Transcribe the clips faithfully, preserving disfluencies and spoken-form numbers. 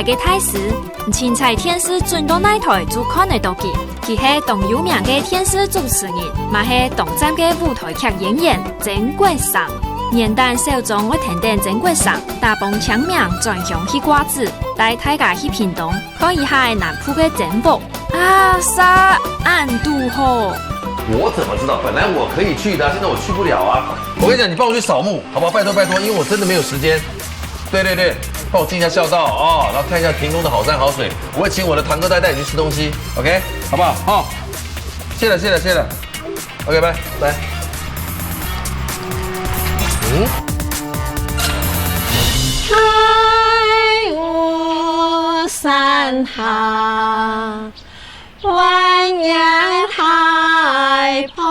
个大師，你清彩電視轉到哪台就看得到佢。佢係當有名个電視主持人，嘛係當讚个舞台劇演員曾國城。元旦小張會跈等曾國城，打幫清明轉鄉去掛紙，帶大家去屏東，看一下南部个曾屋。啊，煞恁堵好！我怎么知道？本来我可以去的，现在我去不了啊。我跟你讲，你帮我去扫墓，好不好？拜托拜托，因为我真的没有时间。对对对，帮我尽一下孝道哦，然后看一下屏东的好山好水。我会请我的堂哥带带你去吃东西，OK，好不好？好，谢了谢了谢了，OK，拜拜。太湖山下，万年海波。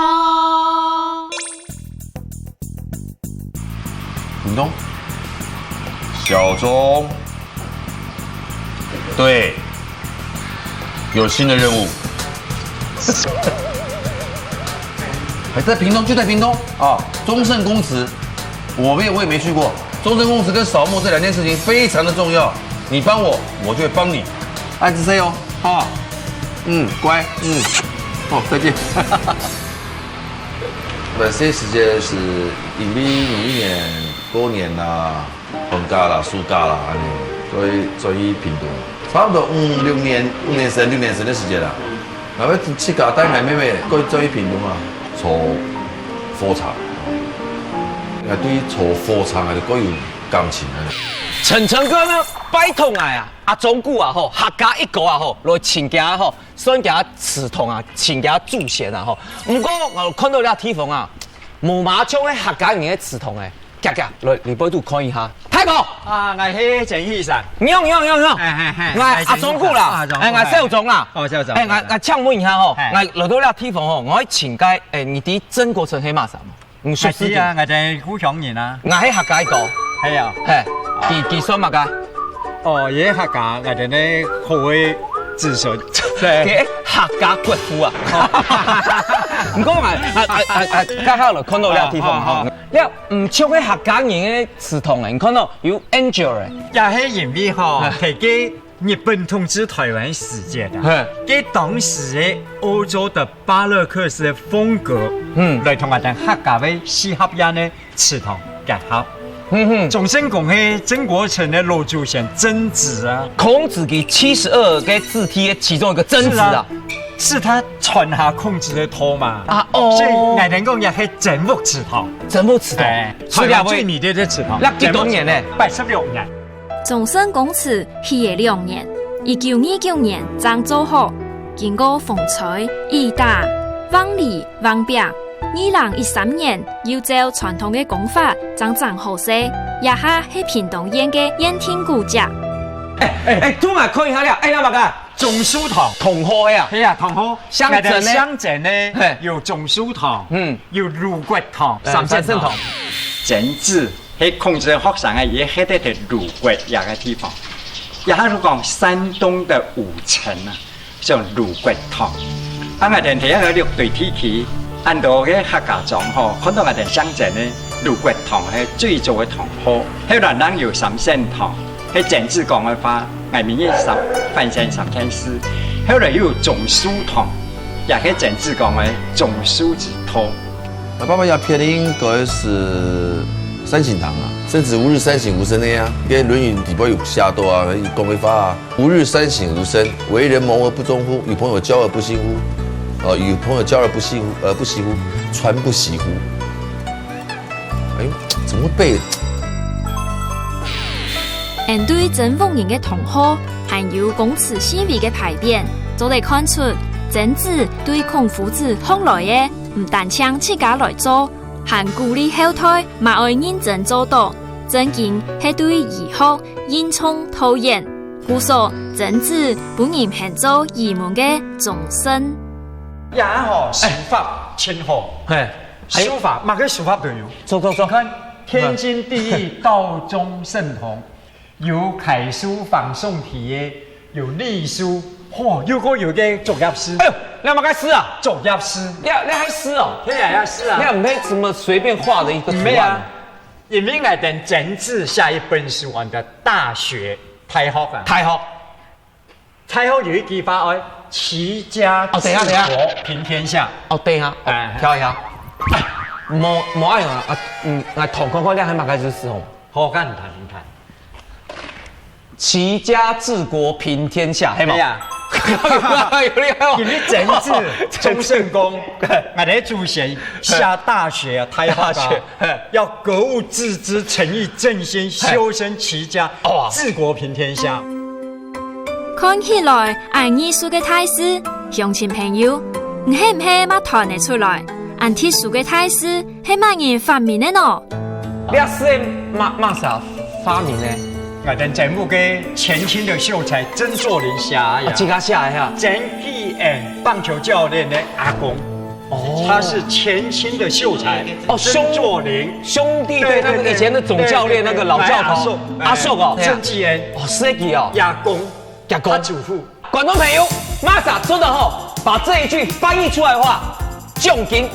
屏东，小钟，对，有新的任务。还在屏东，就在屏东啊！中圣公祠，我没有，我也没去过。中圣公祠跟扫墓这两件事情非常的重要，你帮我，我就会帮你。爱子谁哦，哈，嗯，乖，嗯，哦，再见。本这时间是因为有一年过年啦、放假啦、暑假啦，安尼，所以转去屏东，差不多五六年、五年生、六年生的时间啦。然后自家带我妹妹过转去屏东啊，坐火车。我对坐火车啊，就过有感情啊。晨晨哥呢，拜托哎啊，阿忠哥啊吼，客家一个啊吼，来请假吼，算假祠堂啊，请假祖先啊吼。不过我看到这地方啊， 無嘛像个客家人个祠堂欸，遽遽來，你背肚看一下。大哥，啊，𠊎係曾先生。你好，你好，你好，你好。哎哎哎，𠊎阿忠哥啦，阿忠哥哎，𠊎小忠啦，哦，小忠哎，𠊎𠊎請問一下吼，哎𠊎來到這地方吼，𠊎愛請假，哎，你知曾國城係麼儕無？你熟係啊，悉个？𠊎係故鄉人啊。𠊎係客家一个，係啊。嘿，佢佢算麼个？哦，也客家，𠊎等呢好个子孫。佢客家國父啊。毋過𠊎，啊啊啊啊，剛好來看到這地方吼，這毋像个客家人个祠堂欸，你看到有angel欸。也係因為吼，係个日本統治台灣時節啊，个當時个歐洲的巴洛克式的風格，嗯，來同𠊎等客家个四合院个祠堂結合。嗯哼，中聖公係曾國城个老祖先曾子啊，孔子佢七十二个子弟个其中一个曾子啊，係他傳下孔子个道嘛。啊哦，所以𠊎等講也係曾屋祠堂，曾屋祠堂，哎，所以啊，台灣最美麗个祠堂，那幾多年呢？八十六年。中聖公祠起了兩年，一九二九年正做好，經過風吹、雨打、橫籬、橫壁，二零一三年又照傳統个工法正整好勢，這下係屏東縣个縣定古蹟。哎哎，同𠊎看一下了，哎，那麼个鍾書堂，同學呀，係啊，同學，姓曾呢𠊎等姓曾呢嘿，有鍾書堂，嗯，有盧國堂，呃三聖堂三聖堂。曾子係孔子个學生啊，也係在在盧國這个地方，也係講山東的武城啊，像盧國堂。啊，𠊎等第一个六堆地區，恁多个客家庄吼，看到𠊎等姓曾呢，盧國堂係最早个堂號，後來人有三聖堂，係曾子講个話，𠊎明日三，翻身三件事。後來又有鍾書堂，也係曾子講个鍾書之道。 𠊎爸爸也撇个應該係三省堂啊，甚至吾日三省吾身个啊，該《論語》底背有寫到啊，佢講个話啊，吾日三省吾身，為人謀而不忠乎？與朋友交而不信乎？呃，與朋友交而不信乎？呃，不習乎？傳不習乎？哎呦，怎麼會背？恁對曾屋人个堂號，還有公祠四圍个牌匾，做得看出曾子對孔夫子學來个，毋單淨自家來做，還鼓勵後代嘛愛認真做到，正經係對醫學任重道遠。故所曾子本人還做醫門个宗聖。也吼，書法真好，嘿，書法麼个書法都有。走走走，看天經地義道中聖通，有楷書、仿宋體个，有隸書，嚯，又過有个作業詩，哎呦，你麼个詩啊？作業詩，你你還詩哦？係啊，也係啊，你也沒什麼隨便畫的一個圖案沒有啊。因為𠊎等曾子寫一本書，安到《大學》，大學啊，大學，大學有一句話，哎，齊家治國平天下。哦，等一下，等一下。哦，等一下。哦，哎。跳一下。哎，無，無愛啊，啊，嗯，來，同看看，你還嘛開始使吼。好，看，你看，你看。齊家治國平天下，係無？對啊。有厲害哦。今日整治忠聖公，對。𠊎等主席下大學啊，大學啊，大學，嘿。要格物致知，誠意振興，嘿。修身齊家，哇。治國平天下。看起來，恁藝術个大字，鄉親朋友，你係毋係嘛揣得出來？恁特殊个大字，係麼人發明个呢？這係麼，麼儕發明个？𠊎等節目个前清的秀才曾作霖寫个呀。啊，自家寫个哈。曾紀恩，棒球教練的阿公。 哦。他是前清的秀才，哦，曾作霖。兄，兄弟，對，那個以前的總教練，那個老教頭，對，對，對，對，阿叔。阿叔哦。曾紀恩。哦，是這个哦。阿公。阿公。他祖父。觀眾朋友，麼儕做得好，把這一句翻譯出來的話，獎金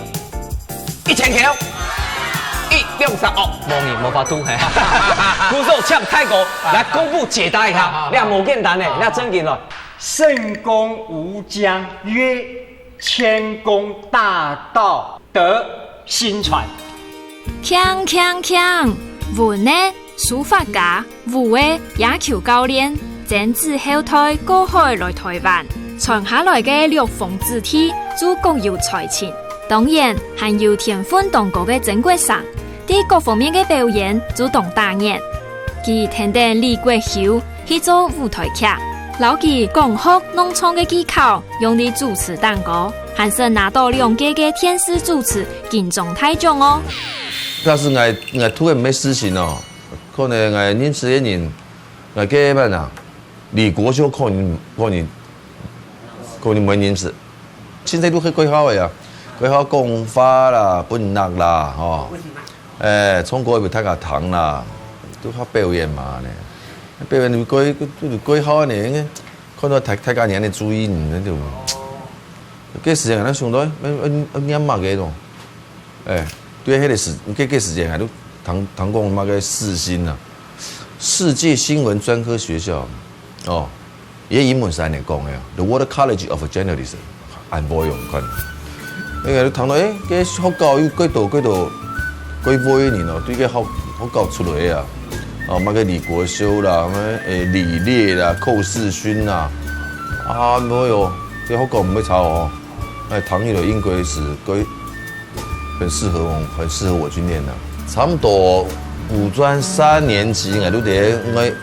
一千塊哦。一、兩、三，哦，無你，無法度，嘿。鼓手請大哥來公布解答一下，好，好，好。這無簡單呢，這正經了。聖公無疆曰， 千工大道得薪傳。鏘鏘鏘！文个書法家，武个野球教練，曾子後代過海來臺灣，傳下來个陸豐子弟就各有才情，當然還有天分當高个曾國城，在各方面个表演就當打眼。佢跈等李國修 去做舞臺劇，摎佢講學弄唱个技巧用在主持當中，還曾拿到兩屆个電視主持金鐘大獎哦。假使𠊎，𠊎突然無私心哦，可能𠊎認識个人，𠊎个麼人啊，李國修可能，可能，可能無認識。 現在都係國校个啊，國校講話啦，分額啦，吼。欸，唱歌又大家聽啦，都較表演嘛呢。表演你國，國校呢，看到大，大家人个注意你，那種，該時間𠊎想到，欸，欸，欸，唸麼个咯？欸，對，那個時，該，該時間還都聽，聽講麼个世新啊，世界新聞專科學校，哦， 也英文係恁樣講个啊，The World College of Journalism，恁會用看。那個聽到，欸，該學校有幾多幾多幾位人哦，對該學，學校出來啊，哦，麼个李國修啦，麼个，欸，李烈啦，寇世勳啦，啊，沒有，該學校毋會差哦，欸，聽起來應該係該 很適合我，很適合我去念的。差不多五專三年級，𠊎都在𠊎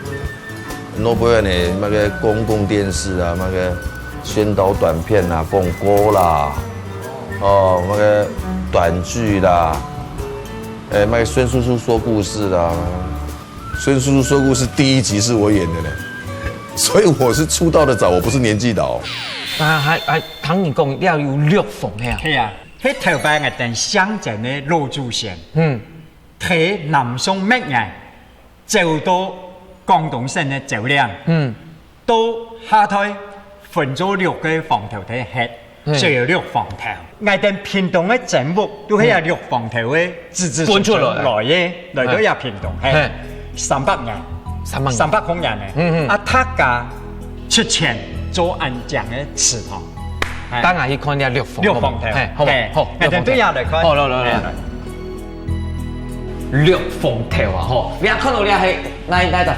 那邊的那個公共電視啊，那個宣導短片啊，廣告啦，哦，那個短劇啦，欸，那個孫叔叔說故事啦，孫叔叔說故事第一集是我演的呢，所以我是出道的早，我不是年紀老。啊，還，還，聽你講，了有陸豐个啊？係啊。 係頭擺𠊎等鄉鎮个老祖先，嗯。在南宋末年，走到廣東省个周嶺，嗯。到夏代分做六個荒頭忒歇，嗯。所以有陸豐頭。𠊎等屏東个曾屋都係有陸豐頭个子子孫孫來个，來到這屏東，嘿。嘿。三百年，三百年。三百空年个。嗯，嗯。啊，大家出錢做恁靚个祠堂。 等下去看這陸豐，陸豐頭。嘿，好無？嘿，好，𠊎等對下來看。好，來，來，來。嘿，來。陸豐頭啊，吼，你看到這係哪，哪一隻？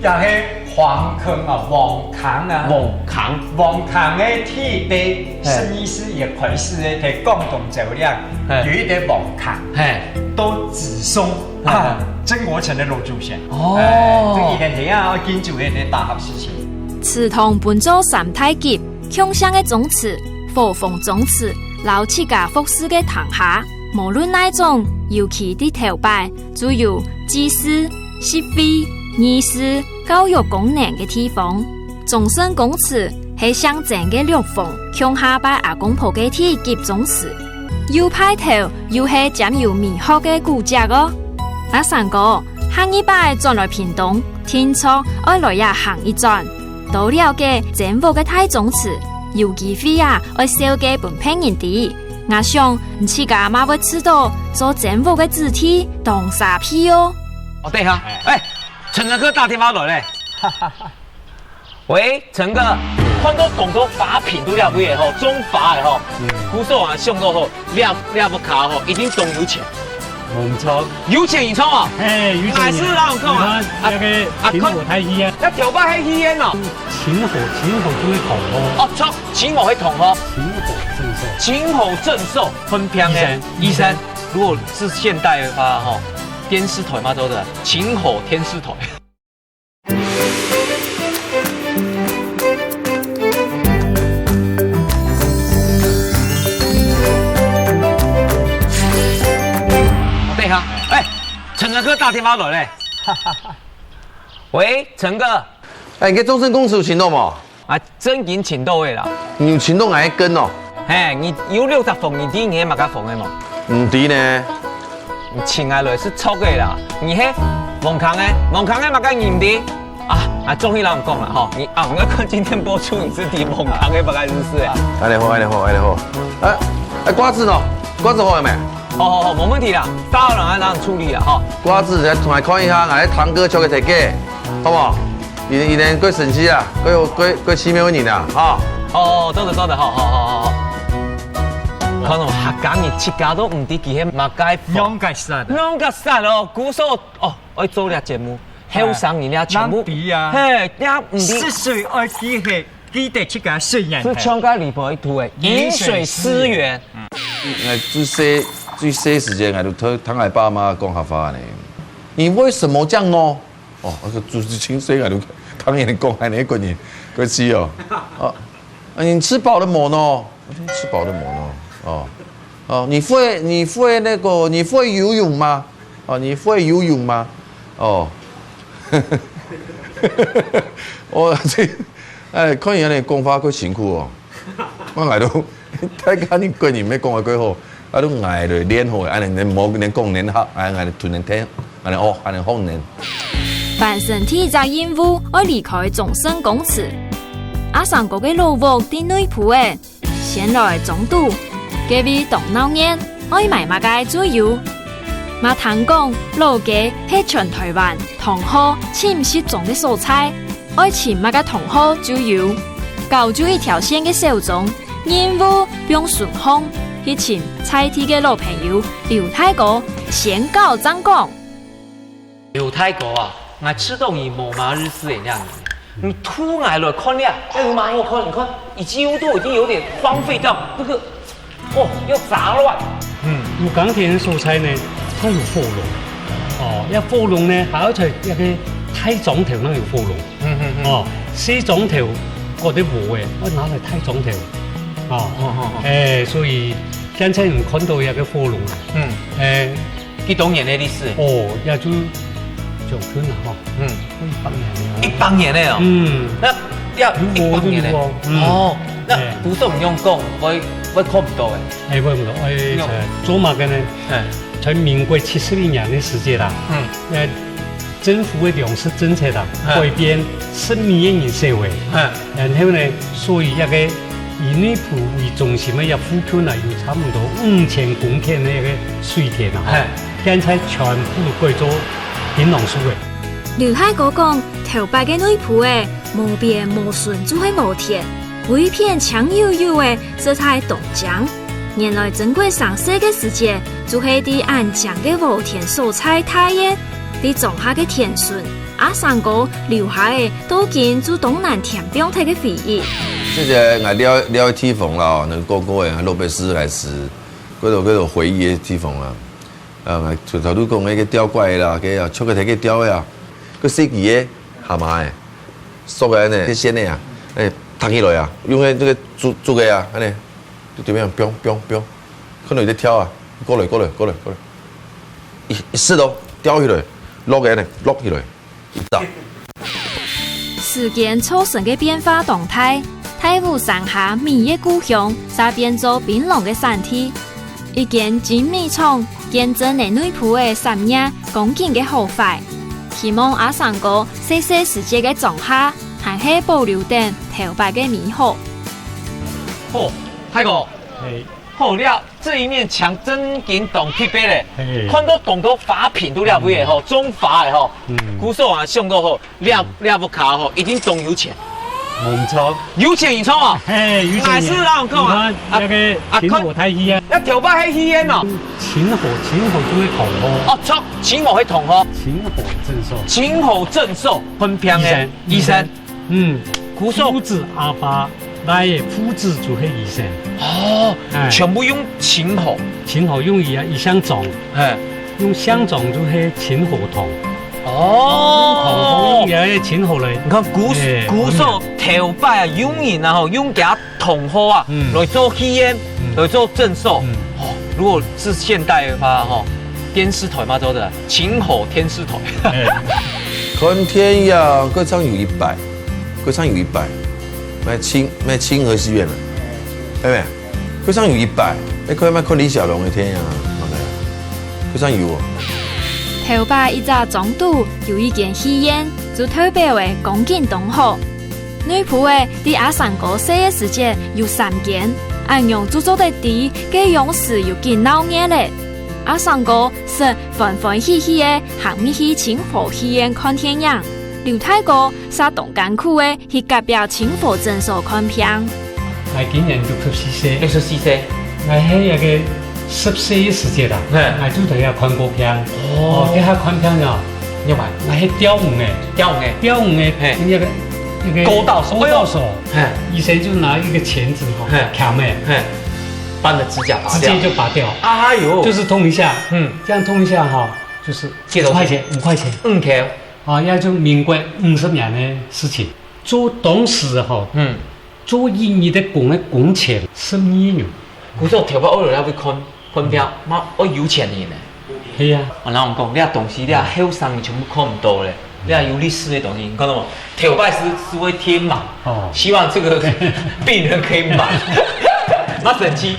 這係黃坑啊，黃坑啊。黃坑。黃坑个地底，嘿。十二世紀開始个，在廣東周嶺，嘿。有一個黃坑，嘿。到子孫啊，嘿。曾國城个老祖先。哦。哎，這以前這樣啊，建築个大合事情。祠堂分做三大級， 共姓个宗祠、伙房宗祠摎自家服侍个堂下，無論哪種，尤其在頭擺，就有祭祀、習會、儀式、教育功能个地方。忠聖公祠係姓曾个陸豐共下拜阿公婆个第一級宗祠，又派頭又係兼有美學个古蹟哦。阿三哥，下二擺轉來屏東，定著愛來這行一轉。 多了解曾屋个大宗祠，有機會啊，愛紹介分別人知。𠊎想，你自家嘛會試著做曾屋个子弟當沙鼻哦。哦，等一下，哎。哎，陳誠哥打電話來咧。喂，陳哥，看到當多花瓶在這位个吼，種花个吼，嗯。故所啊，想到吼，這，這屋下吼，一定當有錢。無錯。有錢人創啊？嘿，有錢人。還係人講啊？你看，啊，那個啊，秦火台戲院。那頭擺係戲院哦。秦火，秦火就係銅火。哦，錯，秦火係銅火。秦火正壽。秦火正壽，很平的。醫生，醫生，如果是現代的話，吼，電視台嘛，對不對？秦火電視台。 等一下，哎，陳哥打電話來咧。喂，陳哥。哎，你个忠誠公司有請到無？啊，正經請到个啦。你有請到𠊎个根哦？嘿，你有六十封，你知你係麼个封个無？毋知呢。 你請𠊎來係著个啦，你係黃腔个，黃腔个麼个你毋知？啊，啊，終於摎你講啦吼，你啊，𠊎看今天播出，你係知黃腔个麼个意思啊？恁呢好，恁呢好，恁呢好。哎，哎，瓜子呢？瓜子好了沒？好好好，無問題啦，到了啊，摎你處理啦吼。瓜子來同𠊎看一下，𠊎个堂哥交給誰給，好不好？你，你能夠生氣啊，夠，夠，夠奇妙个人啊，哈。哦，做得，做得，好，好，好，好，好。看哦，客家人自家都毋知佢係麼个。仰結煞啊？仰結煞哦，故所 哦，愛做這節目，後生人啊，全部，人比啊，嘿，這毋知。食水愛記得，記得自家水源。係像該裡背讀个，飲水思源。𠊎最細，最細時節，𠊎都聽，聽𠊎爸媽講客話呢。你為什麼這樣呢？哦，那個就是親細，𠊎都聽人講，恁呢个人，過去哦。啊，啊，你吃飽了沒呢？我說吃飽了沒呢？哦，哦，你會，你會那個，你會游泳嗎？ 哦，你會游泳嗎？哦。哦，這，哎，看人恁呢講話較辛苦哦。𠊎，𠊎都，大家人個人愛講个較好，啊，都𠊎來練好，恁呢，恁無恁講恁好，哎，𠊎同恁聽，恁呢哦，恁呢好恁。翻身第一隻任務，愛離開忠誠公司。阿生哥个老屋在內埔仔， 先來中肚，該位當鬧熱，愛買麼个最有？嘛聽講老街係全臺灣糖貨盡集中个所在，愛尋麼个糖貨最有？搞就一條線个小鍾，任務放順風，去尋在地个老朋友劉大哥，先搞正講。 劉大哥啊，𠊎知道你無麼日事个樣，你渡𠊎來看這，哎，有麼好看？你看，已經都已經有點荒廢掉，那個，哦，要雜亂。嗯，有耕田个所在呢，它有火龍。哦，這火龍呢，還有在那個大庄頭那有火龍。嗯嗯嗯。哦，細庄頭割得無个，愛拿來大庄頭。哦，哦哦哦。哎，所以現在你看到那個火龍啊，嗯，哎， 幾多年个歷史？哦，也就將近啦吼。嗯，一百年了。一百年个哦。嗯，該也一百年个。有哦，有哦，嗯。哦，該，哎，古時毋用講，𠊎，𠊎看毋到个。哎，𠊎看毋到，哎，用，在做麼个呢？哎，在民國七十一年个時節啦，嗯，呃，政府个糧食政策啦，哎，改變，食米个人少个。哎， 然後呢，所以這個以內埔為中心个這附近啊，有差毋多五千公頃个一個水田啊，吼，嘿，現在全部改做檳榔樹个。劉大哥講，頭擺个內埔仔，無邊無脣就係禾田，有一片青幽幽个，實在當靚。原來曾國城細个時節，就係在恁靚个禾田所在大个，在莊下个田脣， 阿生哥留下个到今就當難添放忒个回憶。這個𠊎了，了个地方啦，那個哥哥个老伯斯來吃，該種，該種回憶个地方啦。呃，𠊎頭，頭拄講个吊拐个啦，該啊，捉个忒个吊个啊，該細支个，蛤蟆个，索个呢，線个啊，哎，彈起來啊，用个這個竹，竹个啊，恁呢，就點樣，砰，砰，砰，看到佢在跳啊，過來，過來，過來，過來。 一，一試到吊起來，落个呢，落起來，一打。時間造成个變化當大，大武山下米个故鄉，煞變做檳榔个產地。一間精米廠，見證了內埔个產業光景个好壞。希望阿生哥細細時節个莊下，還係保留等頭擺个美好。好，大哥，嘿。 好，這，這一面牆真經當特別咧，嘿。看到當多花瓶在這位个吼，種花个吼，嗯。故所啊，想到吼，這，這屋下吼，一定當有錢。文昌。有錢人昌哦。嘿，有錢人。還係讓我講啊。你看，啊，那個啊，秦火台戲院。那頭擺係戲院哦。秦火，秦火就係銅火。哦，錯，秦火係銅火。秦火鎮守。秦火鎮守，很平的。醫生，醫生。醫生。嗯，古時候夫子阿爸，來个夫子就係醫生。哦，哎。全部用秦火。秦火用伊啊，伊姓張。嘿。用姓張就係秦火堂。 哦。用銅火用个秦火來。你看古，哎，古時候頭擺啊，用人啊吼，用佢銅火啊，嗯。來做戲院，嗯。來做鎮守。嗯。哦，如果是現代的話吼，電視台嘛做得，秦火電視台。哎。看電影，歌唱有一擺，歌唱有一擺，賣清，賣清河戲院了，對不對？ 歌唱有一擺，你看，莫看李小龍个電影啊，歌唱有哦。頭擺一隻庄肚有一間戲院，就代表个光景當好。內埔个在阿三哥細个時節有三間，恁樣就做得知該央時有幾鬧熱咧。阿三哥識歡歡喜喜个行入去清河戲院看電影，劉大哥煞當艱苦个 去隔壁清河診所看病。𠊎今年六十四歲。六十四歲。𠊎係一個十歲个時節啦，嘿。𠊎就在遐看過病。哦。哦，在遐看病啊。你買？𠊎係吊魚个。吊魚个。吊魚个，嘿。那個，那個溝到手。溝到手。嘿。醫生就拿一個鉗子吼，嘿。鉗个。嘿。把你的指甲拔掉。直接就拔掉。哎喲。就是痛一下。嗯。這樣痛一下哈，就是這都是五塊錢，五塊錢。嗯，OK。啊，也就民國五十年个事情。 做當時吼，嗯。做一日个工个工錢十二銀。故所頭擺愛來這位看，看病，嘛愛有錢人呢。係啊。啊，然後講，這東西，這後生人全部看毋到咧，這有歷史个東西，你看到無？頭擺係，係會聽嘛，哦。希望這個病人可以買，嘛神奇。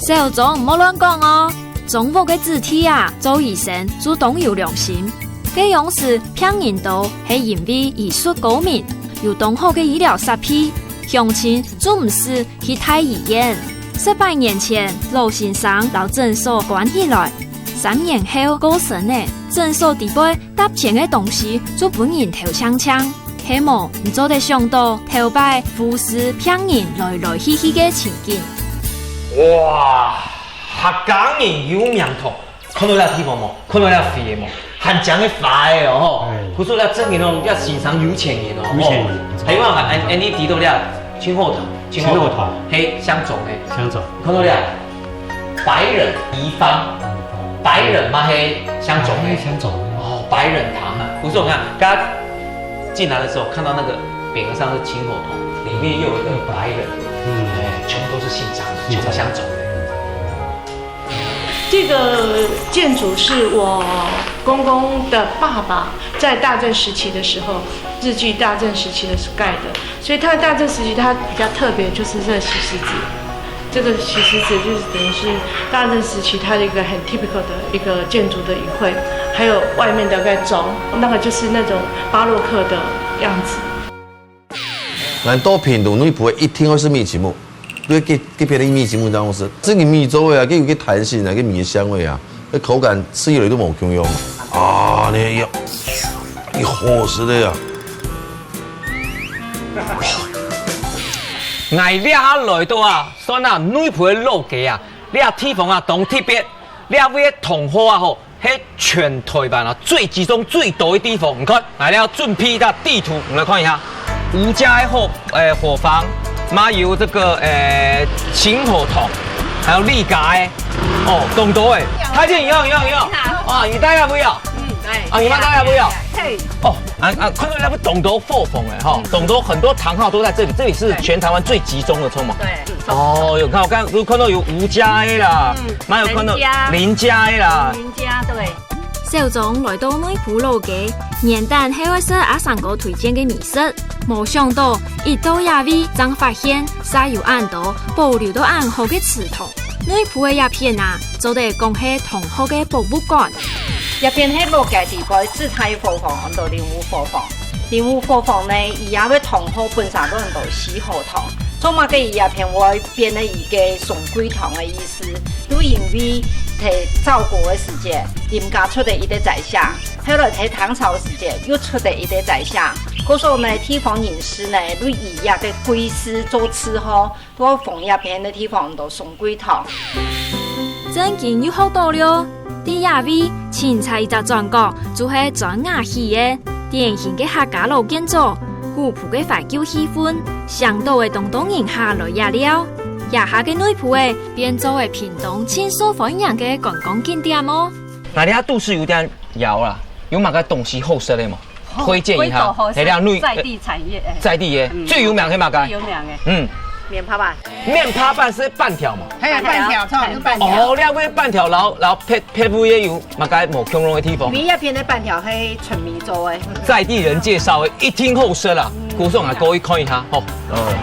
小張，毋好亂講哦。 中國个子弟啊，做醫生就當有良心。該央時病人多，係因為醫術高明，有當好个醫療設備，鄉親就毋使去大醫院。十擺年前，老先生摎診所關起來，三年後過身了，診所底背搭錢个東西就分人偷淨淨。係無，你做得想到，頭擺服侍病人來來去去个情景。哇！ 客家人有名堂，看到這地方無？看到這花無？還講个花个哦吼。哎。故所這證明哦，這先生有錢人哦吼。有錢人。還有啊，恁，恁樣知道這清河堂，清河堂。清河堂。嘿，姓張个。姓張。看到這，白仁，宜芳，白仁嘛係姓張个。哎，姓張个。哦，白仁堂啊。故所你看，剛剛進來的時候看到那個匾額上是清河堂，裡面又有一個白仁。嗯。哎，全部都是姓張的，姓張。全部姓張的。 這個建築是我公公的爸爸在大正時期的時候，日據大正時期的時候蓋的，所以他的大正時期他比較特別，就是這個洗石子。這個洗石子就是等於是大正時期它的一個很 typical 的一個建築的語彙，還有外面的那個鐘，那個就是那種巴洛克的樣子。 𠊎到屏東內埔一定愛食米篩目，對，該，該片个米篩目當好食。這個米做个啊，佢有个彈性啊，該米个香味啊，該口感食起來都無共樣。啊，你要，你好食个啊！𠊎這下來到啊，算啊，內埔个老街啊，這地方啊，當特別，這位个同學啊吼， 係全臺灣啊最集中最多个地方。你看，來了，準備一下地圖，我們來看一下。吳家个伙，呃，伙房，嘛有這個，呃，清河堂，還有李家个，哦，當多欸。太監，你好，你好，你好。你好。啊，你戴這位啊？嗯，對。啊，你嘛戴這位啊？嘿。哦，啊，啊，看到那邊當多伙房欸，哈，嗯。當多很多堂號都在這裡，這裡是全臺灣最集中的，著嗎？對。哦，有看，我剛剛有看到有吳家个啦，嗯，嘛有看到林家。林家个啦。林家，對。 小張來到內埔老街，原本係愛食阿三哥推薦个美食，無想到一到這位，正發現煞有恁多保留到恁好个祠堂。內埔个這片啊，做得講係同學个博物館。這片係老街底背最大个伙房，安到靈武伙房。靈武伙房呢，佢這个同學本身都安到四號堂，做麼个佢這片會變成一個送鬼堂个意思？ 都因為在早古个時節，林家出个一個宰相，後來在唐朝時節又出了一個宰相，故所呢，地方人士呢，就以這個桂枝做字號，到封這片个地方都送桂堂。正經又學到了，在這位，清采一隻轉角，就係磚瓦起个，典型个客家老建築，古樸个懷舊氣氛，唌到个當多人客來這尞。這下个內埔仔，變做了屏東盡受歡迎个觀光景點哦。 𠊎這肚屎有點枵啦，有麼个東西好食个無？推薦一下。哦，這裡內，在地產業，欸。在地个，嗯。最有名个麼个？最有名个。嗯。棉花粄。棉花粄係粄條嘛？係，粄條，錯，係粄條。哦，這位粄條，然後，然後配，配合也有麼个無共樣个地方？每一片个粄條係純米做个。在地人介紹个，一定好食啦。嗯。故所𠊎過去看一下，吼。哦。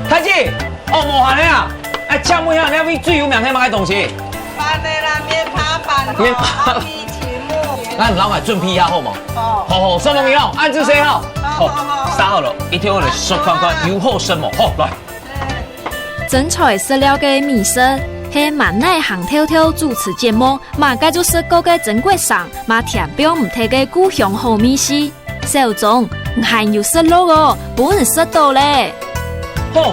大姊，哦，無閒个啊！哎，請問一下，這位最有名係麼个東西？粄仔啦，棉花粄咯，棉花。啊，你請問。那你老闆準備一下好無？哦。好，好，三毛錢哦，恁仔細哦。好，好，好，好。好，煠好了，一定愛來食看看，有好食無？好，來。真材實料个美食，係滿哪行透透主持節目，麼个就食過个曾國城，嘛填表毋忒个故鄉好味緒。 小鍾，你還有食落哦，分你食到咧。哦，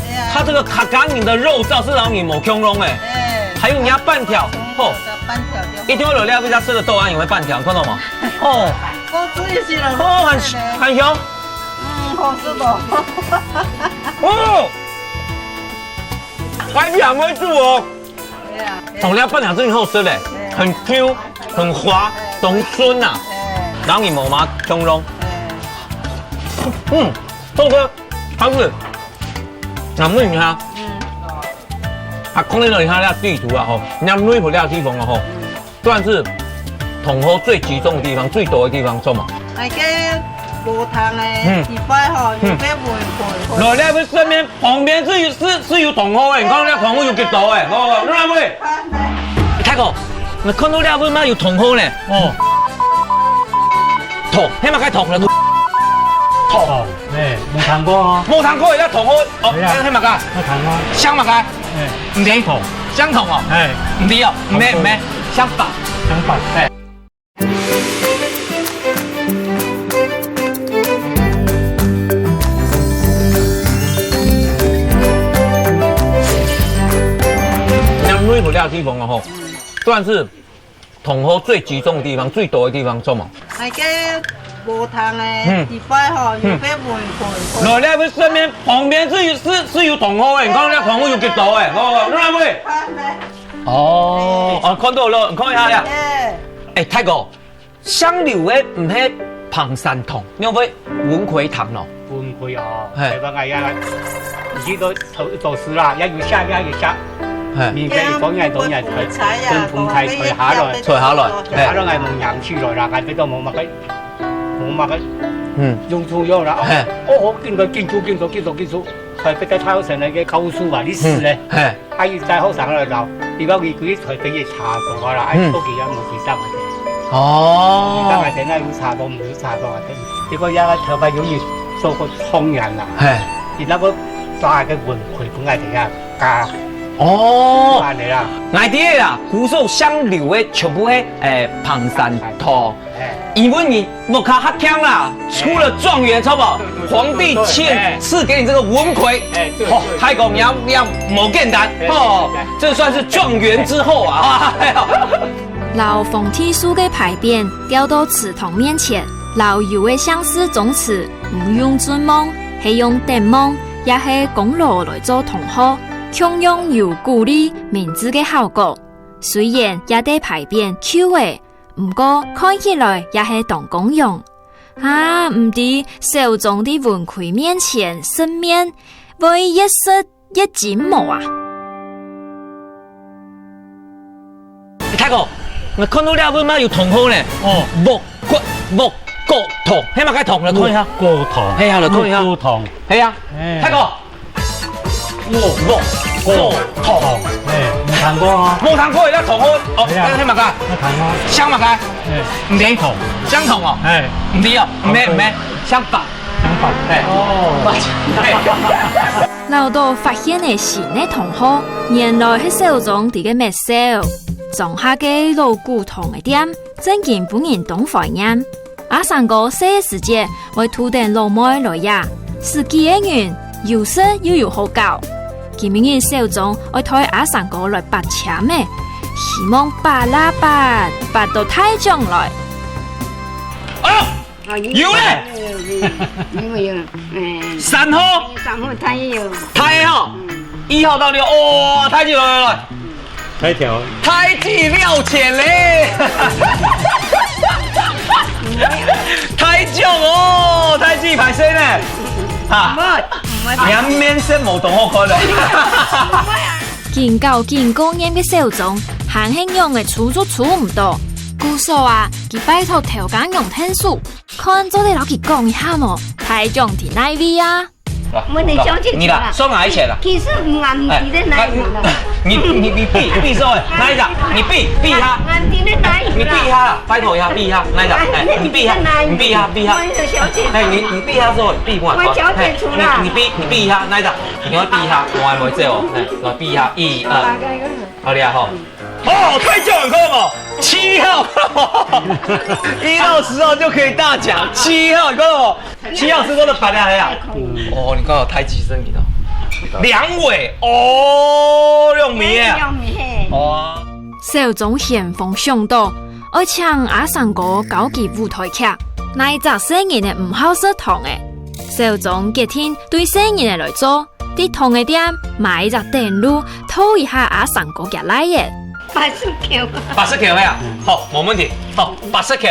哎呀。他這個客家人的肉燥是讓你無共樣欸。哎。還有你的粄條，哦，粄條就好。一定要有料比較吃得到啊，因為粄條，看到嗎？哦。好吃一些了，哦，很，很香。嗯，好吃的。哦，還兩位住哦。 同這粄條真好食咧，很Q，很滑，當順啊，然後你無麼共樣。嗯，好食，好食。那問一下，啊，講到一下這地圖啊吼，你看內埔這地方啊吼，算是同學最集中的地方，最多的地方，著無？那個無糖的，嗯。地方吼，有被文混混。來，這位身邊 旁邊是有，是，是有同學欸，你看這同學有幾多欸？哦，你看喂。欸，大哥，你看到這位嘛有同學呢？哦。同，係麼个同呢？同。哦，欸，無聽過哦。無聽過，這同學，哦，係啊。係，係麼个？無聽過。姓麼个？欸，毋知。同。姓同哦。欸。毋知哦，毋係，毋係，姓白。姓白。欸。 像內埔這地方啊吼，算是同學最集中的地方，最多的地方，著無？那個無糖的，嗯。地方吼，有被文混混。來，這位身邊旁邊是有，是，是有同學欸，你看這同學有幾多欸？哦，你看喂。哦，哦，看到了，你看一下呀。欸。欸，大哥， 姓劉个毋係彭山堂，仰會文魁堂咯？文魁哦，嘿。台灣个呀，以前都做，做事啦，也有寫，也有寫。嘿。民間一方面當然才，分盆栽採下來，採下來，嘿。採下來，𠊎問娘去了啦，𠊎知道無麼个，無麼个，嗯。用處用啦。嘿。哦，緊做，緊做，緊做，緊做，緊做，還不得超生那個高樹啊，你死咧。嗯，嘿。 啊，佢再後生來老，佢講佢佢台北也差多啊啦，哎，嗯。屋企也無幾多个。哦。幾多个錢啊，有差多，無差多啊，結果也頭擺有人做過狀元啦。嘿。佢那個抓个文魁分𠊎等下加。哦。恁樣啦。𠊎知个啦，古時候姓劉个全部係，誒，彭山堂。 哎。因為你屋下較強啦，出了狀元，著無？對，對，對，皇帝賜，對，對，哎。賜給你這個文魁。哎，對，哦，對，太公，對。你要，你要無簡單，哎，哦，對，對。這算是狀元之後啊，哎呀。摎皇帝賜个牌匾吊到祠堂面前，摎有个姓氏宗祠，毋用尊望，係用等望，也係功勞來做同學，共樣有鼓勵、明志个效果。雖然這塊牌匾舊了， 毋過看起來也係當光榮。啊，毋知小鍾在文魁面前食麵，會越食越精無啊？大哥，𠊎看到這位嘛有同學呢。哦。木瓜，木瓜糖，係麼个糖？來看一下。木瓜糖。係啊，來看一下。木瓜糖。係啊。哎。大哥， 哦，木瓜糖。哎，無聽過哦。無聽過，這同學，哦，係啊。這係麼个？無聽過。姓麼个？哎，毋知。姓同。姓同哦。哎。毋知哦，毋係，毋係，姓白。姓白。哎。哦。白。哎。恅到發現个新个同學，原來係小張佢个滅小。莊下个老古董个店，正經分人當懷念。阿三哥細个時節，會渡等老妹來這，使幾个人又食又有好搞。今晡日小張愛帶阿三哥來拔籤仔，希望拔啦拔，拔到大獎來。啊！ 啊，有咧！有，有，有，有，哎，三號，三號太有。太好，嗯。一號到六，哇，太極來來來，太條，太極了錢嘞！太獎哦，太極歹勢呢，哈，毋會，毋會。你還面色無當好看了。緊搞緊過年个小張，還係仰仔出都出毋到。故所啊，佢拜託頭家娘𢯭手， 看做得摎佢講一下無？大獎在哪位啊？問你小姐你啦，算哪一錢啦？其實，嗯，啊，你在哪裡啦？哎，你，你，你比，比說，哎，哪一張？你比，比一下。啊，你在哪裡啦？你比一下啦，拜託一下，比一下，哪一張？哎，你比一下，你比一下，比一下。問小姐。哎，你，你比一下說，比我。問小姐出啦。哎，你，你比，你比一下，哪一張？你要比一下，我還沒做哦。哎，來比一下，一二。好厲害吼。 哦，太獎，你看到嗎？七號，一到十號就可以大獎，七號，你看到嗎？七號是我的牌啊，哎呀。哦，你看到太極生意的。梁偉，哦，六米耶。六米嘿。哦。小張先鋒想到，愛請阿三哥教佢舞台劇，哪一隻細人仔毋好食糖仔？小張決定對細人仔來做， 在糖仔店買一隻等路，討一下阿三哥厥倈仔。八十箍。八十箍係啊？好，無問題。好，八十箍。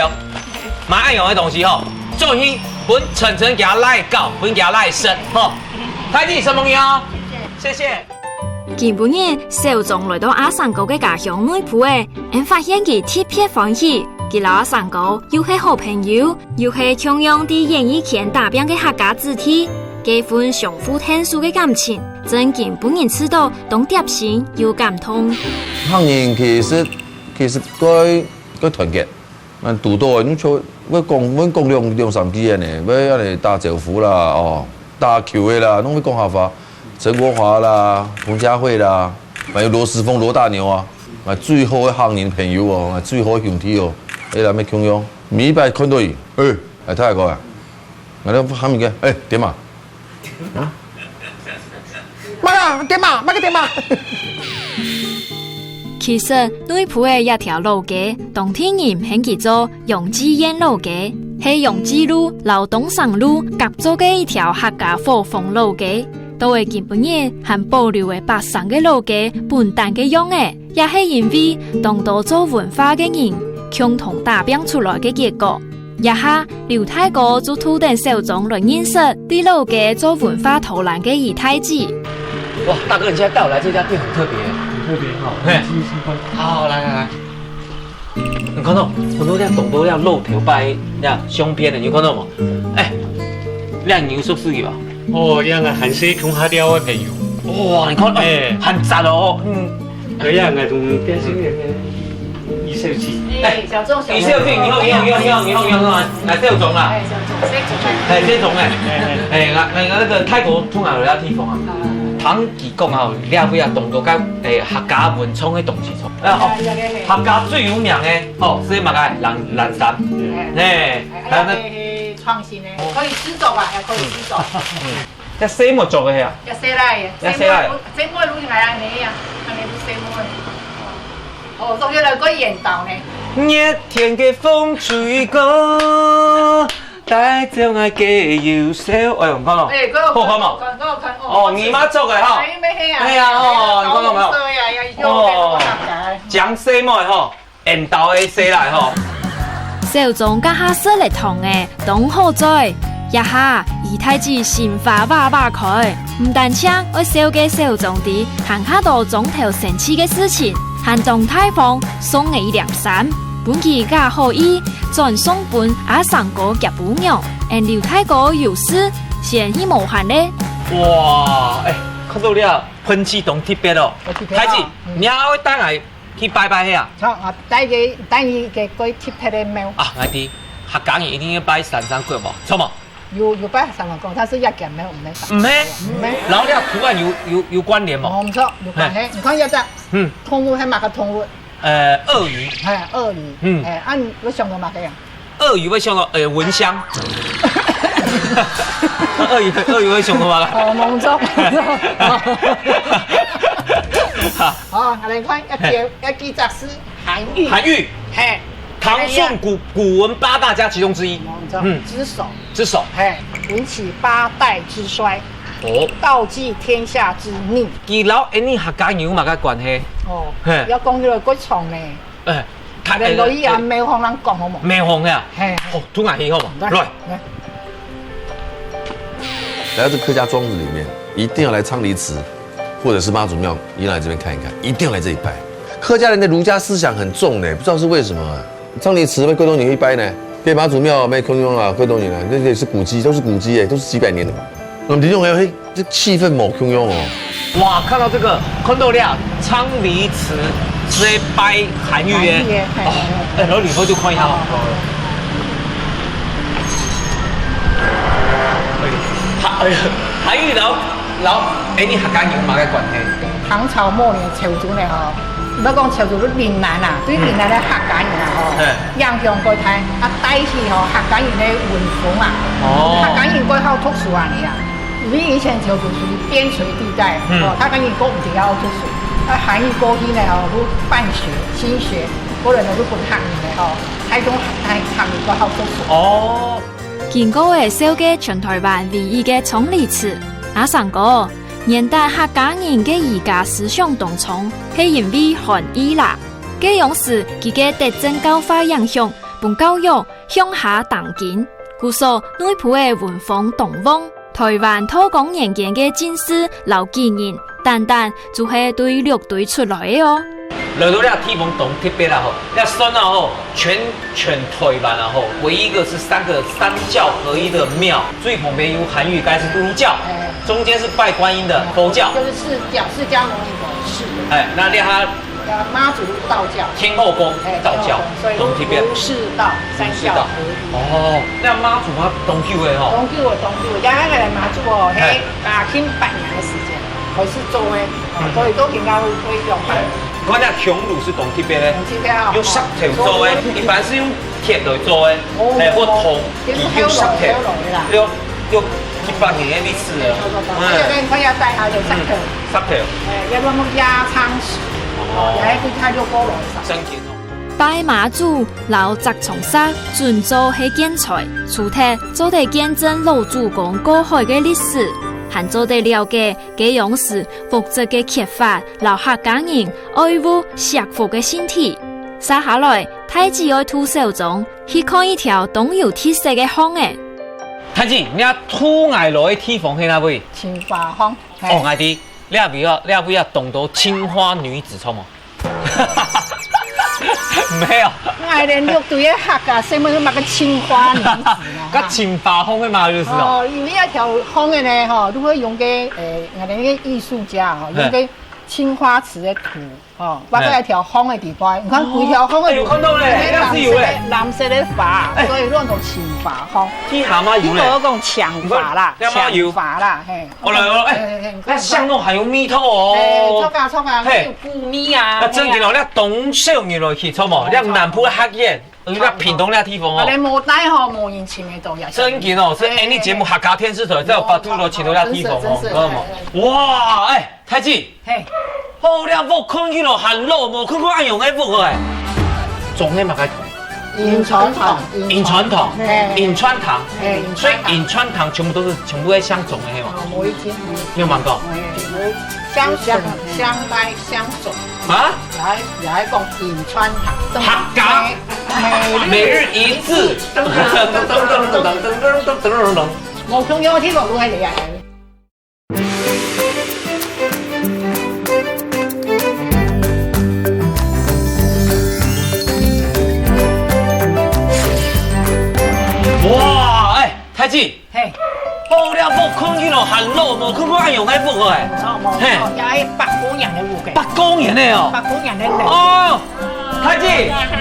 買恁樣个東西吼，轉去分晨晨厥倈搞，分厥倈食吼。大姊，承蒙你哦。謝謝。今晡日，小張來到阿三哥个家鄉內埔仔，𫣆發現佢特別歡喜。佢摎阿三哥又係好朋友， 又係共樣在演藝圈打拚个客家子弟，該份相互𢯭手个感情，正經分人試著當貼心又感動。客人其實，其實蓋，蓋團結。恁堵著个，你就會講，會講兩，兩三句个呢，會恁呢打招呼啦，哦，打球个啦，攏會講客話。陳國華啦，彭佳慧啦，還有羅時豐、羅大牛啊，𠊎最好个客人朋友哦，𠊎最好个兄弟哦，哎，𠊎乜共樣。 每一擺看到佢，欸，來，大哥啊，𠊎就喊一個，欸，點啊？啊？麼个點啊？麼个點啊？其實，內埔个一條老街，當地人喊佢做楊繼燕老街，係楊繼路摎東山路合作个一條客家伙房老街。到仔今晡日還保留个百姓个老街本旦个樣仔。 也係因為當多做文化个人共同打拚出來个結果。這下，劉大哥就渡等小張來認識在老街做文化導覽个余大姊。哇，大哥，你現在帶我來這家店很特別。很特別哈，嘿。我們進去參觀。好，來，來，來。你看到，看到這當多這老頭擺這相片个，你有看到無？欸，這你有熟識佢無？哦，這個還係鄉下尞个朋友。哇，你看，欸，欸。還讚哦，嗯。 對呀，𠊎同電視裡面一，一，一小姐。欸，小張，小張。一小姐，你好，你好，你好，你好，你好，你好，來，小張啊。欸，小張，小張。欸，小張欸。欸，欸。欸，𠊎，𠊎，𠊎那個大哥從哪來這地方啊？啊。聽佢講啊，這位啊，當多个，欸，客家文創个東西創。啊，哦，啊，這個，嘿。客家最有名个，哦，係麼个？藍，藍衫。嗯。欸，還有那，欸，還有那個創新个，可以製作吧，也可以製作。嗯。 這細妹著个係啊？這細倈仔，這細倈仔。細妹，細妹就𠊎恁呢啊，恁呢就細妹。哦，仲有來過緣投呢。熱天个風吹過，帶走𠊎个憂愁。哎喲，你看咯，欸，這個好看無？好看，這個好看，哦，哦，姨媽著个哈。哎，沒有啊。哎呀，哦，你看到沒有？紅色呀，要用那個哦，講細妹吼。 緣投个細倈吼。小張這下食了糖仔，當好嘴。這下，余大姊心花哇哇開，毋單淨愛紹介小張知還較多張頭生趣个事情，還當大方送了一領衫，分佢加好意，轉送分阿三哥厥餔娘。𫣆劉大哥有事，先去無閒咧。哇，欸，看到這噴氣當特別哦。哦，特別哦。大姊，嗯。你還會帶來 去拜拜係啊？著，𠊎帶佢，帶你去過特別个廟。啊，𠊎知，客家人一定愛拜三山國無？著無？有，有擺常常講，但是這件無，毋係常常講。毋係？毋係。然後這圖案有，有，有關聯無？哦，毋錯，有關係。嘿。你看這隻，嗯。動物係麼个動物？呃，鱷魚。嘿，鱷魚。嗯。嘿，啊，你有想到麼个呀？鱷魚會想到，呃，蚊香。鱷魚，鱷魚會想到麼个？哦，沒錯，沒錯。好，來看，要記，嘿。要記這是 韓愈。韓愈，嘿。唐宋古，古文八大家其中之一。哦，你知道，嗯。之首。之首。嘿，引起八代之衰，哦。告祭天下之逆。佢摎𠊎俚客家人有麼个關係？哦，嘿。要講起來，過長呢。哎，他，連落去啊，哎，沒有好人講，好無？沒有好呀。嘿。哦，突然很好嘛。來，來。來。 來到這客家莊子裡面，一定要來昌黎祠，或者是媽祖廟，一定要來這邊看一看，一定要來這裡拜。客家人的儒家思想很重的，不知道是為什麼啊。昌黎祠乜幾多人去拜呢？這媽祖廟乜幾多人啊，幾多人啊，這也是古蹟，都是古蹟耶，都是幾百年的。那麼你用還有，嘿，這氣氛無共樣哦。哇，看到這個，看到了，昌黎祠在拜韓愈耶。韓愈耶，嘿。哦，哎，然後裡頭就看一下哦。哦，哦。 哎，韓，哎呀，韓愈摎，摎，哎，你客家人有麼个關係？唐朝末年潮州呢吼，毋好講潮州，就閩南啊，對閩南个客家人啊吼，嗯。嘿。影響過大，啊，帶起吼客家人个文風啊。哦。客家人過好讀書啊，你啊，因為以前潮州屬於邊陲地帶，嗯。哦，客家人過毋得好讀書，啊，韓愈過去呢吼，就辦學、興學，過來呢就分客人呢吼，帶動客，客人過好讀書。哦。 經過了紹介全臺灣唯一个昌黎祠，阿成哥，原旦客家人个儒家思想當重，係因為韓愈啦。該央時佢个德政教化影響，分教育向下挺進，故所內部个文風當旺。臺灣道光年間个進士摎舉人，單單就係對六堆出來个哦。來到這地方當特別啦吼，這算啊吼，全 全臺灣啊吼，唯一一個是三個三教合一的廟，最旁邊有韓愈，該是儒教，哎。中間是拜觀音的佛教。就是釋迦，釋迦牟尼佛是。哎，那另外呃，媽祖道教。天後宮，哎，道教，天後宮，所以同這邊。儒釋道三教合一。儒釋道。哦，那媽祖嘛，當久个吼。當久个，當久个，也那個媽祖哦，嘿，哎。啊，近百年个時間，開始做个，哦，嗯。所以到今下都會用。哎。 看這香爐係當特別个，當特別哦。用石頭做个，哦。一般係用鐵來做个，哦。哎，或銅，佢用石頭，用，用幾百年个歷史了。嗯。而且你看一下底下有石頭。嗯，石頭。哎，要不然壓艙石，哦。哦，也係對太六波羅上。真經哦。拜媽祖摎擲床石準做係建材，除忒做得見證老祖公過海个歷史，還做得了解 該央時服飾个缺乏，摎客家人愛護惜福个心態。接下來，大姊愛渡小鍾去看一條當有特色个巷仔。大姊，你啊渡𠊎來个地方係哪位？清華巷，嘿。哦，𠊎知，這位啊，這位啊，當多清華女子，著無？ 沒有。𠊎連六堆个客家，什麼，麼个清華女子呢？該清華巷个嘛，就是哦。哦，因為一條巷仔呢，吼，就會用个，誒，𠊎等个藝術家吼，嘿。用个青花瓷个圖，吼，畫个一條巷仔底背。你看，哦。規條巷仔，哎，有看到嘞，藍色个，那是有嘞。藍色个花，哎。所以亂講清華巷。地下嘛有嘞。你無講搶華啦，你看，那嘛有。搶華啦，嘿。 哦，來哦，哎，哎，哎，哎，該巷弄還有味道哦。哎，著啊，著啊，嘿。有古味啊，啊，真經哦，嘿啊。你當少人來去，著無？哦，你南部較遠，著。你屏東那地方哦。啊，連無帶吼，無人尋得到呀。真經哦，係，哎，哎，你節目客家電視台，才有法度來尋到那地方哦，真是，真是，知道嗎？哎，哎。哇，哎，大姊，嘿。哦，這屋看起來還老，無看過恁樣个屋哎。裝个麼个？ 潁川堂，潁川堂，嘿。潁川堂，嘿，所以潁川堂全部都是，全部在姓鍾个，係嗎？哦，無一間，你有問過？嘿，姓鍾，姓賴姓鍾。啊？也，也愛講潁川堂。客家，嘿，每日一字。噔噔噔噔噔噔噔噔噔噔噔。無共樣个地方，有个厲害。 哇，哎，大姊，嘿。哦，這屋看起來還老，無看過恁樣个屋哎。無錯，無錯，嘿。也係百過年个屋个。百過年个哦。百過年个樓。哦，大姊，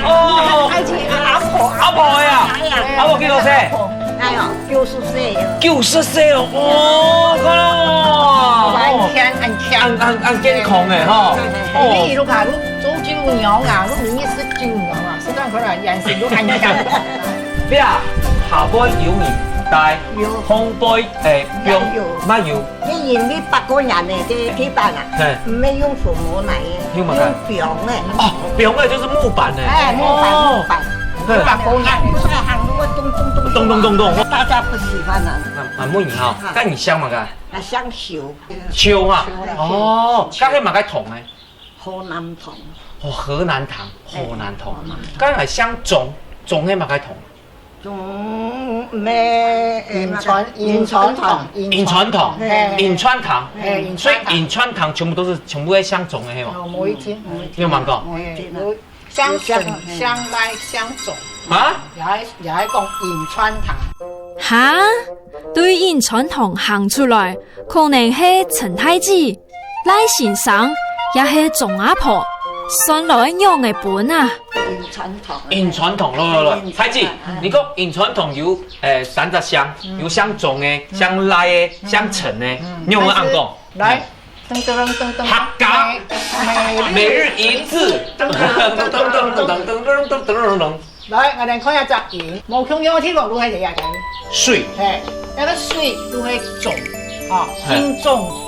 哦。大姊，阿婆。阿婆个啊？哎呀。阿婆幾多歲？阿婆。啊，哎呀，九十歲了。九十歲哦，哦，看哦，還健，還健。還，還，還健康誒，吼。哦。你如果你做酒娘啊，你明明係酒娘啊，食到可能眼神都還健。對啊，下背有人帶，有。紅背，誒，有。有。乜有。你飲一百個人的這地板啊，嘿。沒有用什麼來的，用麼个？用冰的。哦，冰的就是木板呢。哎，木板，哦。木板。嘿。一百個人，不是行路會咚咚咚咚。咚咚咚咚。大家不喜歡啊。啊，啊，問你哈，啊。該你姓麼个？啊，姓邱。邱啊。邱啦。哦，該係麼个糖呢？河南糖。哦，河南糖，哎，河南糖。河南糖。該係姓鍾，鍾係麼个糖？ 中咩？誒，潁川，那個潁川糖，潁川糖，嘿。潁川糖，嘿，所以潁川糖。潁川糖全部都是，全部都係姓鍾个，係無？哦，無一間，無一間。你有買過？無一間啊。嘿，有姓陳、姓賴、姓鍾。啊？也還，也還講潁川糖。哈？對潁川糖行出來，可能係陳大姊、 賴先生，也係鍾阿婆，算來仰仔分啊？潁川糖。潁川糖，來，來，來，大姊，嗯。你講潁川糖有，誒，三隻姓，嗯。有姓鍾个、嗯。姓賴个、嗯。姓陳个，嗯。你有無恁講？來，噔噔噔噔噔。客家。每，每日一字。噔噔噔噔噔噔噔噔噔噔噔。 來，𠊎等看一下這音，無共樣个地方都係這樣个。水。嘿，該個水都係鍾，吼，嘿。姓鍾，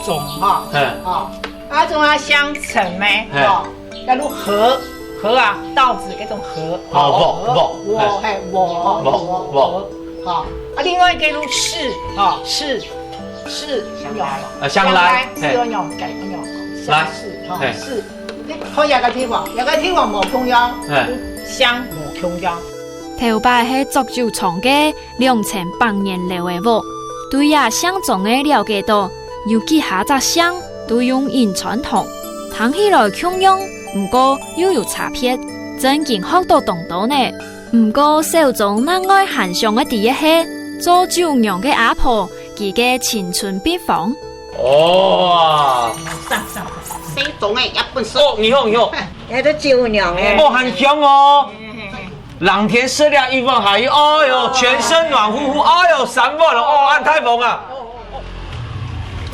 鍾，吼，嘿。吼。啊，仲有姓陳个，嘿。吼，該個河，河啊，稻子該種河，哦，禾，禾，禾，嘿。嘿，禾，禾，禾，禾，禾，吼。啊，另外一個就士，吼，士，士，有。呃，姓賴，士，嘿。有，有，有，有，賴，士，吼，嘿。士。 你看這個地方，這個地方無共樣，嘿。姓無共樣。頭擺係作酒廠个兩層百年樓个屋，對這姓鍾个了解到，有幾下隻姓都用潁川糖，聽起來共樣，毋過又有差別，正經學到當多呢。毋過小鍾另外還想愛知个係，做酒娘个阿婆，佢个青春祕方。 哦。上，上，上。姓鍾个也本事。哦，你好，你好。哎，這都酒娘哎。哦，很香哦。嘿，嘿，嘿。冷天射了一份寒意，哎喲，全身暖乎乎，哎喲，三萬了，哦，恁大方啊。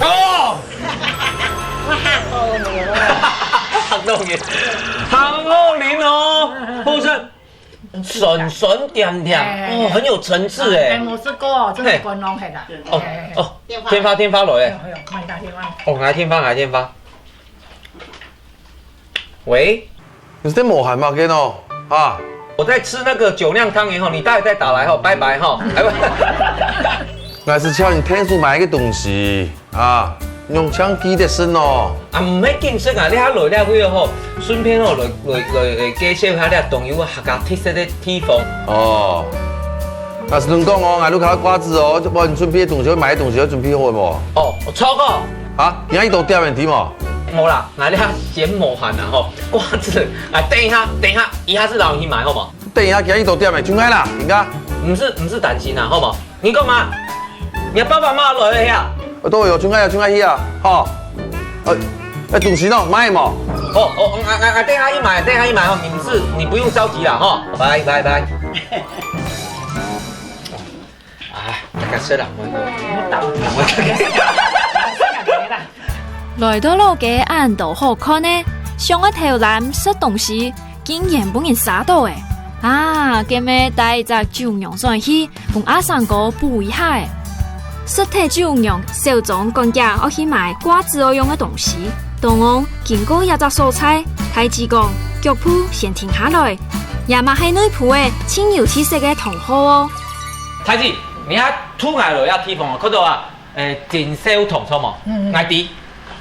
哦。很好啉。很好啉哦，後生。 酸酸甜甜，哎，哎，哦，很有層次哎。哎，我試過，真係嘿。觀光客啦。哦，哎，哎，哎。哦，電話。電話，電話來哎。哎喲，哎喲，慢打電話。哦，𠊎電話，𠊎電話。喂？你在無閒麼个喏？啊？我在吃那個酒釀湯圓吼，你待會再打來吼，拜拜吼。哎，不。𠊎係請你𢯭手買一個東西。 啊，仰正記得食哦？啊，毋係緊食啊，你還來這位吼，順便吼，來，來，來，來介紹下這當有客家特色个地方。哦，該係恁講哦，𠊎屋下掛紙哦，就幫你準備个東西，買个東西要準備好無？哦，著哦。啊，今日到店个知無？無啦，𠊎這先無閒啊吼，掛紙，啊，等一下，等一下，一下子摎你去買好無？等一下，今日到店个，就愛啦，人家。毋使，毋使擔心啦，好無？ 你講麼？你爸爸媽媽來了呀？呃，都有，就愛啊，就愛去啊，吼。呃，呃，東西呢，買無？哦，哦，哦，啊，啊，啊，等下去買，等下去買吼，你不是，你不用着急啦，吼。拜拜拜。哎，大家食啦，我，我，我，我。 來到老街恁多好看呢，想愛偷懶食東西，竟然分人捎到欸！啊，該乜帶一隻酒娘轉去，分阿三哥補一下欸。食忒酒娘，小鍾趕遽愛去買掛紙愛用个東西。當昂經過一隻所在，大姊講：「腳步先停下來，這乜係內埔个盡有特色个糖號哦。」大姊，你看，渡𠊎來這地方哦，看到啊？ 誒，錦繡堂著無？嗯，嗯。𠊎知，